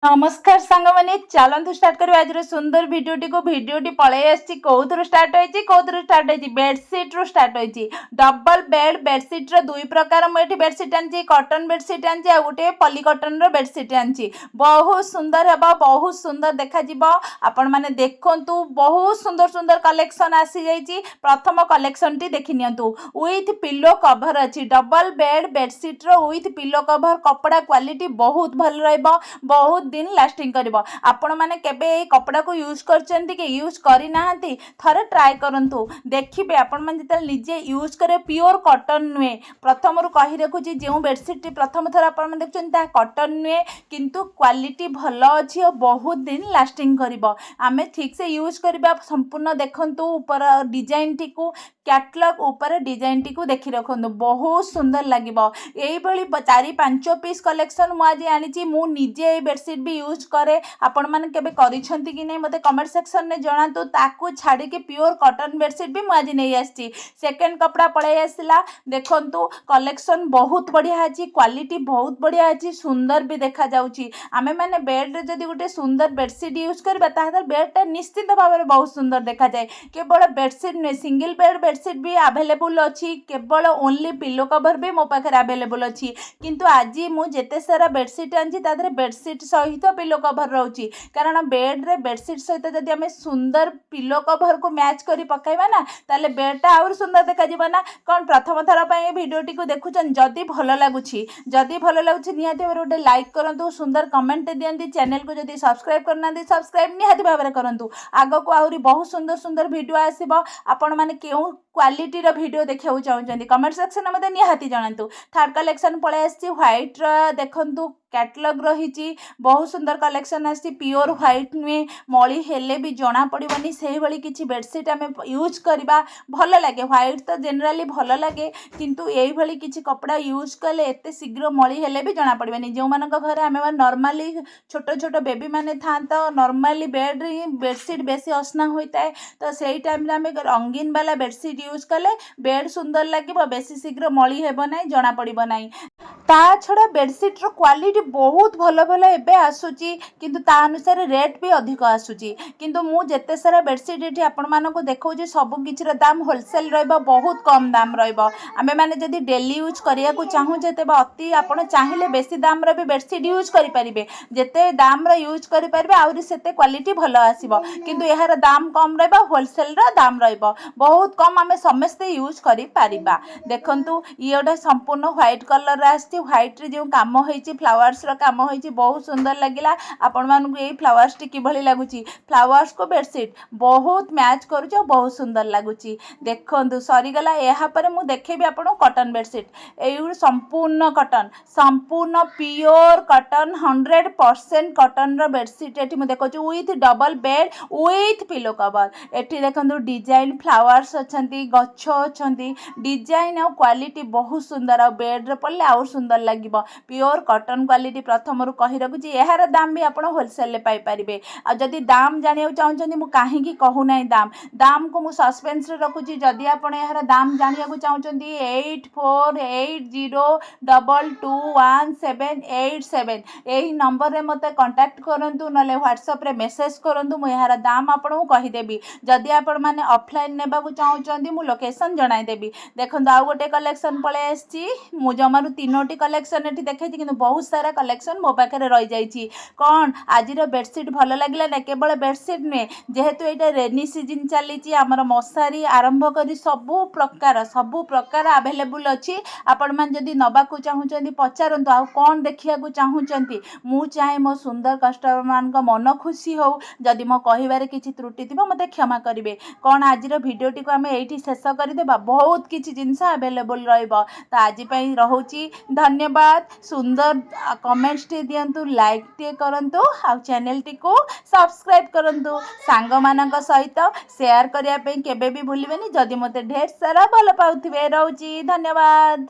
ନମସ୍କାର ସାଙ୍ଗମାନେ, ଚାଲନ୍ତୁ ଷ୍ଟାର୍ଟ କରିବା ଆଜିର ସୁନ୍ଦର ଭିଡ଼ିଓଟିକୁ। ଭିଡ଼ିଓଟି ପଳେଇ ଆସିଛି। କୋଉଥିରୁ ଷ୍ଟାର୍ଟ ହେଇଛି? କୋଉଥିରୁ ଷ୍ଟାର୍ଟ ହେଇଛି? ବେଡସିଟ୍ରୁ ଷ୍ଟାର୍ଟ ହେଇଛି। ଡବଲ ବେଡ୍ ବେଡସିଟ୍ର ଦୁଇ ପ୍ରକାର ମୁଁ ଏଠି ବେଡସିଟ୍ ଆଣିଛି। କଟନ୍ ବେଡସିଟ୍ ଆଣିଛି ଆଉ ଗୋଟେ ପଲି କଟନ୍ର ବେଡସିଟ୍ ଆଣିଛି। ବହୁତ ସୁନ୍ଦର ହେବ, ବହୁତ ସୁନ୍ଦର ଦେଖାଯିବ। ଆପଣମାନେ ଦେଖନ୍ତୁ, ବହୁତ ସୁନ୍ଦର ସୁନ୍ଦର କଲେକ୍ସନ୍ ଆସିଯାଇଛି। ପ୍ରଥମ କଲେକ୍ସନ୍ଟି ଦେଖି ନିଅନ୍ତୁ। ୱିଥ୍ ପିଲୋ କଭର ଅଛି। ଡବଲ ବେଡ୍ ବେଡସିଟ୍ର ୱିଥ୍ ପିଲୋ କଭର। କପଡ଼ା କ୍ୱାଲିଟି ବହୁତ ଭଲ ରହିବ, ବହୁତ ଦିନ ଲାଷ୍ଟିଂ କରିବ। ଆପଣମାନେ କେବେ ଏଇ କପଡ଼ାକୁ ୟୁଜ୍ କରିଛନ୍ତି କି ୟୁଜ୍ କରିନାହାନ୍ତି? ଥରେ ଟ୍ରାଏ କରନ୍ତୁ, ଦେଖିବେ ଆପଣମାନେ ଯେତେବେଳେ ନିଜେ ୟୁଜ୍ କରିବେ। ପିଓର କଟନ୍ ନୁହେଁ। ପ୍ରଥମରୁ କହି ରଖୁଛି, ଯେଉଁ ବେଡ଼ସିଟ୍ଟି ପ୍ରଥମ ଥର ଆପଣମାନେ ଦେଖୁଛନ୍ତି, ତାହା କଟନ୍ ନୁହେଁ, କିନ୍ତୁ କ୍ୱାଲିଟି ଭଲ ଅଛି ଆଉ ବହୁତ ଦିନ ଲାଷ୍ଟିଂ କରିବ। ଆମେ ଠିକ୍ସେ ୟୁଜ୍ କରିବା। ସମ୍ପୂର୍ଣ୍ଣ ଦେଖନ୍ତୁ ଉପର ଡିଜାଇନଟିକୁ, କ୍ୟାଟଲଗ୍ ଉପରେ ଡିଜାଇନଟିକୁ ଦେଖି ରଖନ୍ତୁ, ବହୁତ ସୁନ୍ଦର ଲାଗିବ। ଏଇଭଳି ଚାରି ପାଞ୍ଚ ପିସ୍ କଲେକ୍ସନ୍ ମୁଁ ଆଜି ଆଣିଛି। ମୁଁ ନିଜେ ଏଇ ବେଡ଼ସିଟ୍ ବି ୟୁଜ୍ କରେ। ଆପଣମାନେ କେବେ କରିଛନ୍ତି କି ନାହିଁ, ମୋତେ କମେଣ୍ଟ ସେକ୍ସନରେ ଜଣାନ୍ତୁ। ତାକୁ ଛାଡ଼ିକି ପିଓର କଟନ୍ ବେଡ଼ସିଟ୍ ବି ମୁଁ ଆଜି ନେଇ ଆସିଛି। ସେକେଣ୍ଡ କପଡ଼ା ପଳେଇ ଆସିଲା। ଦେଖନ୍ତୁ, କଲେକ୍ସନ୍ ବହୁତ ବଢ଼ିଆ ଅଛି, କ୍ୱାଲିଟି ବହୁତ ବଢ଼ିଆ ଅଛି, ସୁନ୍ଦର ବି ଦେଖାଯାଉଛି। ଆମେମାନେ ବେଡ଼୍ରେ ଯଦି ଗୋଟେ ସୁନ୍ଦର ବେଡ଼ସିଟ୍ ୟୁଜ୍ କରିବା, ତାହେଲେ ବେଡ଼୍ଟା ନିଶ୍ଚିତ ଭାବରେ ବହୁତ ସୁନ୍ଦର ଦେଖାଯାଏ। କେବଳ ବେଡ଼ସିଟ୍ ନୁହେଁ, ସିଙ୍ଗଲ ବେଡ଼୍ ବେଡ଼ସିଟ୍ ବି ଆଭେଲେବୁଲ୍ ଅଛି। କେବଳ ଓନ୍ଲି ପିଲୋ କଭର୍ ବି ମୋ ପାଖରେ ଆଭେଲେବୁଲ୍ ଅଛି। କିନ୍ତୁ ଆଜି ମୁଁ ଯେତେ ସାରା ବେଡ଼ସିଟ୍ ଆଣିଛି, ତା ଦେହରେ ବେଡ଼ସିଟ୍ ସହିତ ପିଲୋ କଭର୍ ରହୁଛି। କାରଣ ବେଡ଼୍ରେ ବେଡ଼ସିଟ୍ ସହିତ ଯଦି ଆମେ ସୁନ୍ଦର ପିଲୋ କଭର୍କୁ ମ୍ୟାଚ୍ କରି ପକାଇବା ନା, ତାହେଲେ ବେଡ଼୍ଟା ଆହୁରି ସୁନ୍ଦର ଦେଖାଯିବ ନା କ'ଣ? ପ୍ରଥମ ଥର ପାଇଁ ଏ ଭିଡ଼ିଓଟିକୁ ଦେଖୁଛନ୍ତି, ଯଦି ଭଲ ଲାଗୁଛି, ନିହାତି ଭାବରେ ଗୋଟେ ଲାଇକ୍ କରନ୍ତୁ, ସୁନ୍ଦର କମେଣ୍ଟ ଦିଅନ୍ତି। ଚ୍ୟାନେଲକୁ ଯଦି ସବସ୍କ୍ରାଇବ୍ କରିନାହାନ୍ତି, ସବସ୍କ୍ରାଇବ୍ ନିହାତି ଭାବରେ କରନ୍ତୁ। ଆଗକୁ ଆହୁରି ବହୁତ ସୁନ୍ଦର ସୁନ୍ଦର ଭିଡ଼ିଓ ଆସିବ। ଆପଣମାନେ କେଉଁ କ୍ୱାଲିଟିର ଭିଡ଼ିଓ ଦେଖିବାକୁ ଚାହୁଁଛନ୍ତି, କମେଣ୍ଟ ସେକ୍ସନରେ ମୋତେ ନିହାତି ଜଣାନ୍ତୁ। ଥାର୍ଡ଼ କଲେକ୍ସନ୍ ପଳେଇ ଆସିଛି ହ୍ୱାଇଟ୍ର। ଦେଖନ୍ତୁ, କ୍ୟାଟଲଗ୍ ରହିଛି। ବହୁତ ସୁନ୍ଦର କଲେକ୍ସନ୍ ଆସିଛି। ପିଓର ହ୍ୱାଇଟ୍ ନୁହେଁ, ମଳି ହେଲେ ବି ଜଣା ପଡ଼ିବନି, ସେଇଭଳି କିଛି ବେଡ଼ସିଟ୍ ଆମେ ୟୁଜ୍ କରିବା। ଭଲ ଲାଗେ, ହ୍ୱାଇଟ୍ ତ ଜେନେରାଲି ଭଲ ଲାଗେ, କିନ୍ତୁ ଏଇଭଳି କିଛି କପଡ଼ା ୟୁଜ୍ କଲେ ଏତେ ଶୀଘ୍ର ମଳି ହେଲେ ବି ଜଣା ପଡ଼ିବନି। ଯେଉଁମାନଙ୍କ ଘରେ ଆମେ ନର୍ମାଲି ଛୋଟ ଛୋଟ ବେବିମାନେ ଥାଆନ୍ତି, ନର୍ମାଲି ବେଡ଼୍ରେ ହିଁ ବେଡ଼ସିଟ୍ ବେଶୀ ଅସନା ହୋଇଥାଏ। ତ ସେଇ ଟାଇମ୍ରେ ଆମେ ରଙ୍ଗୀନ ବାଲା ବେଡ଼ସିଟ୍ ୟୁଜ୍ କଲେ ବେଡ଼୍ ସୁନ୍ଦର ଲାଗିବ, ବେଶୀ ଶୀଘ୍ର ମଳି ହେବ ନାହିଁ, ଜଣା ପଡ଼ିବ ନାହିଁ। ତା ଛଡ଼ା ବେଡ଼ସିଟ୍ର କ୍ୱାଲିଟି ବହୁତ ଭଲ ଭଲ ଏବେ ଆସୁଛି, କିନ୍ତୁ ତା ଅନୁସାରେ ରେଟ୍ ବି ଅଧିକ ଆସୁଛି। କିନ୍ତୁ ମୁଁ ଯେତେ ସାରା ବେଡ଼ସିଟ୍ ଏଠି ଆପଣମାନଙ୍କୁ ଦେଖାଉଛି, ସବୁ କିଛିର ଦାମ ହୋଲସେଲ୍ ରହିବ, ବହୁତ କମ୍ ଦାମ ରହିବ। ଆମେମାନେ ଯଦି ଡେଲି ୟୁଜ୍ କରିବାକୁ ଚାହୁଁଛେ, ତେବେ ଅତି ଆପଣ ଚାହିଁଲେ ବେଶୀ ଦାମର ବି ବେଡ଼ସିଟ୍ ୟୁଜ୍ କରିପାରିବେ। ଯେତେ ଦାମର ୟୁଜ୍ କରିପାରିବେ, ଆହୁରି ସେତେ କ୍ୱାଲିଟି ଭଲ ଆସିବ। କିନ୍ତୁ ଏହାର ଦାମ କମ୍ ରହିବ, ହୋଲସେଲ୍ର ଦାମ ରହିବ ବହୁତ କମ୍, ଆମେ ସମସ୍ତେ ୟୁଜ୍ କରିପାରିବା। ଦେଖନ୍ତୁ, ଇଏ ଗୋଟେ ସମ୍ପୂର୍ଣ୍ଣ ହ୍ୱାଇଟ୍ କଲର୍ର ଆସିଛି। ହ୍ୱାଇଟ୍ରେ ଯେଉଁ କାମ ହେଇଛି, ଫ୍ଲାୱାର୍ସର କାମ ହେଇଛି, ବହୁତ ସୁନ୍ଦର ଲାଗିଲା। ଆପଣମାନଙ୍କୁ ଏଇ ଫ୍ଲାୱାର୍ସଟି କିଭଳି ଲାଗୁଛି? ଫ୍ଲାୱାର୍ସକୁ ବେଡ଼ସିଟ୍ ବହୁତ ମ୍ୟାଚ୍ କରୁଛି ଆଉ ବହୁତ ସୁନ୍ଦର ଲାଗୁଛି। ଦେଖନ୍ତୁ, ସରିଗଲା। ଏହାପରେ ମୁଁ ଦେଖେଇବି ଆପଣଙ୍କୁ କଟନ୍ ବେଡ଼ସିଟ୍। ଏଇ ସମ୍ପୂର୍ଣ୍ଣ କଟନ୍, ସମ୍ପୂର୍ଣ୍ଣ ପିଓର କଟନ୍, 100% କଟନ୍ର ବେଡ଼ସିଟ୍ ଏଠି ମୁଁ ଦେଖାଉଛି, with double bed with pillow cover। ଏଠି ଦେଖନ୍ତୁ, ଡିଜାଇନ୍ ଫ୍ଲାୱାର୍ସ ଅଛନ୍ତି, ଗଛ ଅଛନ୍ତି। ଡିଜାଇନ୍ ଆଉ କ୍ୱାଲିଟି ବହୁତ ସୁନ୍ଦର, ଆଉ ବେଡ଼୍ରେ ପଡ଼ିଲେ ଆହୁରି ସୁନ୍ଦର ଲାଗିବ। ପିଓର କଟନ୍ କ୍ୱାଲିଟି, ପ୍ରଥମରୁ କହି ରଖୁଛି। ଏହାର ଦାମ ବି ଆପଣ ହୋଲସେଲ୍ରେ ପାଇପାରିବେ। ଆଉ ଯଦି ଦାମ ଜାଣିବାକୁ ଚାହୁଁଛନ୍ତି, ମୁଁ କାହିଁକି କହୁନାହିଁ ଦାମ, ଦାମକୁ ମୁଁ ସସ୍ପେନ୍ସରେ ରଖୁଛି। ଯଦି ଆପଣ ଏହାର ଦାମ ଜାଣିବାକୁ ଚାହୁଁଛନ୍ତି, 8480221787 ଏହି ନମ୍ବରରେ ମୋତେ କଣ୍ଟାକ୍ଟ କରନ୍ତୁ, ନହେଲେ ହ୍ୱାଟ୍ସଆପ୍ରେ ମେସେଜ୍ କରନ୍ତୁ। ମୁଁ ଏହାର ଦାମ ଆପଣଙ୍କୁ କହିଦେବି। ଯଦି ଆପଣମାନେ ଅଫଲାଇନ୍ ନେବାକୁ ଚାହୁଁଛନ୍ତି, ମୁଁ ଲୋକେସନ୍ ଜଣାଇଦେବି। ଦେଖନ୍ତୁ, ଆଉ ଗୋଟେ କଲେକ୍ସନ୍ ପଳେଇ ଆସିଛି। ମୁଁ ଜମାରୁ ତିନୋଟି କଲେକ୍ସନ୍ ଏଠି ଦେଖେଇଛି, କିନ୍ତୁ ବହୁତ ସାରା କଲେକ୍ସନ୍ ମୋ ପାଖରେ ରହିଯାଇଛି। କ'ଣ ଆଜିର ବେଡ଼ସିଟ୍ ଭଲ ଲାଗିଲା ନା? କେବଳ ବେଡ଼ସିଟ୍ ନୁହେଁ, ଯେହେତୁ ଏଇଟା ରେନି ସିଜିନ୍ ଚାଲିଛି, ଆମର ମଶାରୀ ଆରମ୍ଭ କରି ସବୁ ପ୍ରକାର ଆଭେଲେବୁଲ୍ ଅଛି। ଆପଣମାନେ ଯଦି ନେବାକୁ ଚାହୁଁଛନ୍ତି, ପଚାରନ୍ତୁ ଆଉ କ'ଣ ଦେଖିବାକୁ ଚାହୁଁଛନ୍ତି। ମୁଁ ଚାହେଁ ମୋ ସୁନ୍ଦର କଷ୍ଟମରମାନଙ୍କ ମନ ଖୁସି ହେଉ। ଯଦି ମୋ କହିବାରେ କିଛି ତ୍ରୁଟି ଥିବ, ମୋତେ କ୍ଷମା କରିବେ। କ'ଣ ଆଜିର ଭିଡ଼ିଓଟିକୁ ଆମେ ଏଇଠି ଶେଷ କରିଦେବା? ବହୁତ କିଛି ଜିନିଷ ଆଭେଲେବୁଲ୍ ରହିବ। ତ ଆଜି ପାଇଁ ରହୁଛି, ଧନ୍ୟବାଦ। ସୁନ୍ଦର କମେଣ୍ଟସଟିଏ ଦିଅନ୍ତୁ, ଲାଇକ୍ଟିଏ କରନ୍ତୁ ଆଉ ଚ୍ୟାନେଲଟିକୁ ସବସ୍କ୍ରାଇବ୍ କରନ୍ତୁ। ସାଙ୍ଗମାନଙ୍କ ସହିତ ସେୟାର କରିବା ପାଇଁ କେବେ ବି ଭୁଲିବେନି, ଯଦି ମୋତେ ଢେର ସାରା ଭଲ ପାଉଥିବେ। ରହୁଛି, ଧନ୍ୟବାଦ।